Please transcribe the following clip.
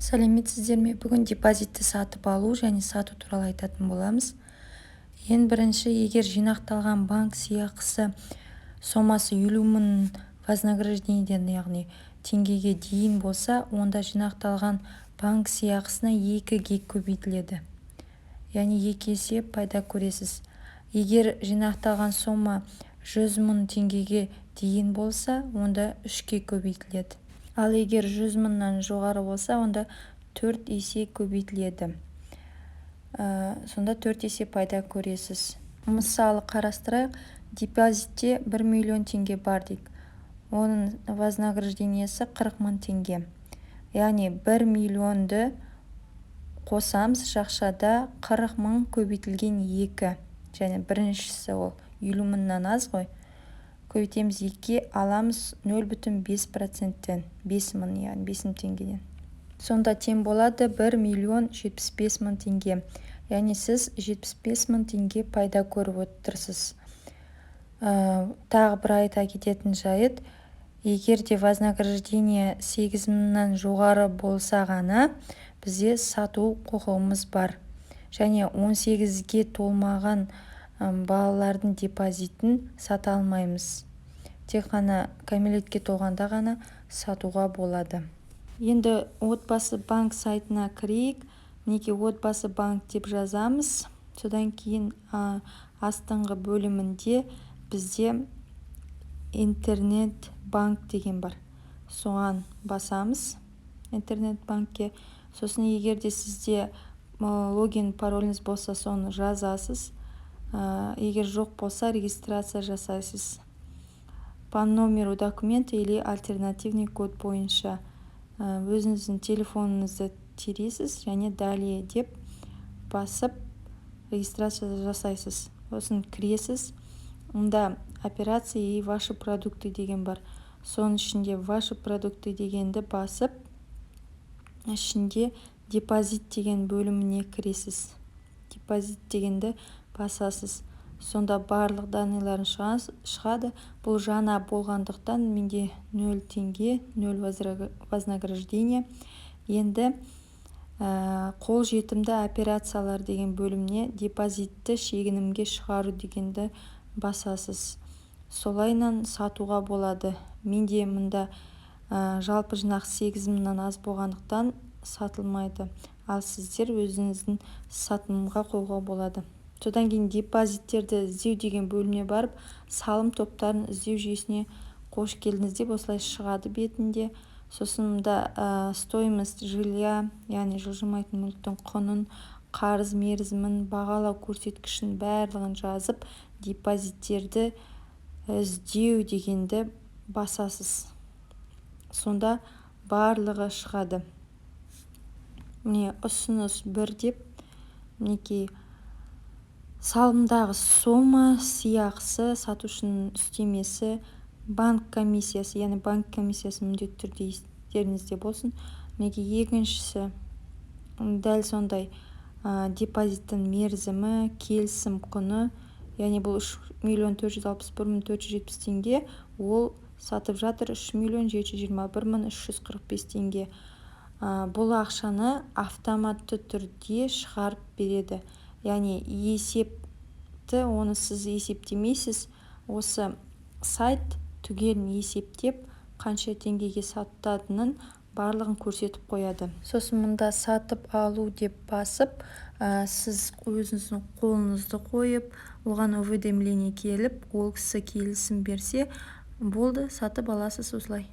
Сәлеметсіздер ме! Бүгін депозитті сатып алу және сату туралы айтатын боламыз. Ең бірінші, егер жинақталған банк сыйақысы сомасы 50 000 вознаграждениеден, яғни теңгеге дейін болса, онда жинақталған банк сыйақысына екіге көбейтіледі, яғни 2 есе пайда көресіз. Егер жинақталған сома 100 000 теңгеге дейін болса, онда үшке көбейтіледі. Ал егер 100 000-нан жоғары болса, онда 4 есе көбейтіледі. Сонда 4 есе пайда көресіз. Мысалы, қарастырайық: депозитте 1 миллион теңге бар дейік, оның вознаграждениесі 40 000 теңге, яғни 1 миллионды қосамыз жақшада 40 000 көбейтілген екі, және біріншісі ол 50 000-нан аз ғой, көбейтеміз екіге, аламыз 0,5 проценттен 5000, яғни 5000 теңгеден. Сонда тең болады 1 075 000 теңге, яғни сіз 75 000 теңге пайда көріп отырсыз. Тағы бір айта кететін жайт: егер де вознаграждение 8000-нан жоғары болса ғана бізде сату құқығымыз бар және 18-ге толмаған балалардың депозитін сата алмаймыз. Тек қана кәмелетке толғанда ғана сатуға болады. Енді Отбасы банк сайтына кірейік. Мінекей, «Отбасы банк» деп жазамыз. Содан кейін астыңғы бөлімінде бізде «Интернет банк» деген бар, соған басамыз, интернет банкке. Сосын егер де сізде логин, пароліңіз болса, соны жазасыз. Егер жоқ болса, регистрация жасайсыз по номеру документа или альтернативный код бойынша. Өзіңіздің телефоныңызды тересіз және «Далее» деп басып, регистрация жасайсыз. Сосын кіресіз. Мұнда «Операции» и «Ваши продукты» деген бар. Соның ішінде «Ваши продукты» дегенді басып, ішінде «Депозит» деген бөліміне кіресіз, «Депозит» дегенді басасыз. Сонда барлық данныйларың шығады. Бұл жаңа болғандықтан, менде 0 теңге, 0 вознаграждение. Енді «Қолжетімді операциялар» деген бөліміне «Депозитті шегінімге шығару» дегенді басасыз. Солайынан сатуға болады. Менде мында жалпы жинақ 8000-нан аз болғандықтан, сатылмайды. Ал сіздер өзіңіздің сатылымға қоюға болады. Содан кейін «Депозиттерді іздеу» деген бөліміне барып, «Салым топтарын іздеу жүйесіне қош келдіңіз» деп осылай шығады бетінде. Сосын мында стоимость жилья, яғни жылжымайтын мүліктің құнын, қарыз мерзімін, бағалау көрсеткішін, барлығын жазып, «Депозиттерді іздеу» дегенді басасыз. Сонда барлығы шығады. Міне, ұсыныс 1 деп, мінекей, салымдағы сома, сыйақысы, сатушының үстемесі, банк комиссиясы, яғни банк комиссиясы міндетті түрде естеріңізде болсын. Мінекей, екіншісі дәл сондай: депозиттің мерзімі, келісім құны, яғни бұл 3 461 470 теңге, ол сатып жатыр 3 721 345 теңге. Бұл ақшаны автоматты түрде шығарып береді, яғни есепті оны сіз есептемейсіз, осы сайт түгелін есептеп, қанша теңгеге сататынын барлығын көрсетіп қояды. Сосын мұнда «Сатып алу» деп басып, сіз өзіңіздің қолыңызды қойып, оған уведомление келіп, ол кісі келісім берсе болды, сатып аласыз осылай.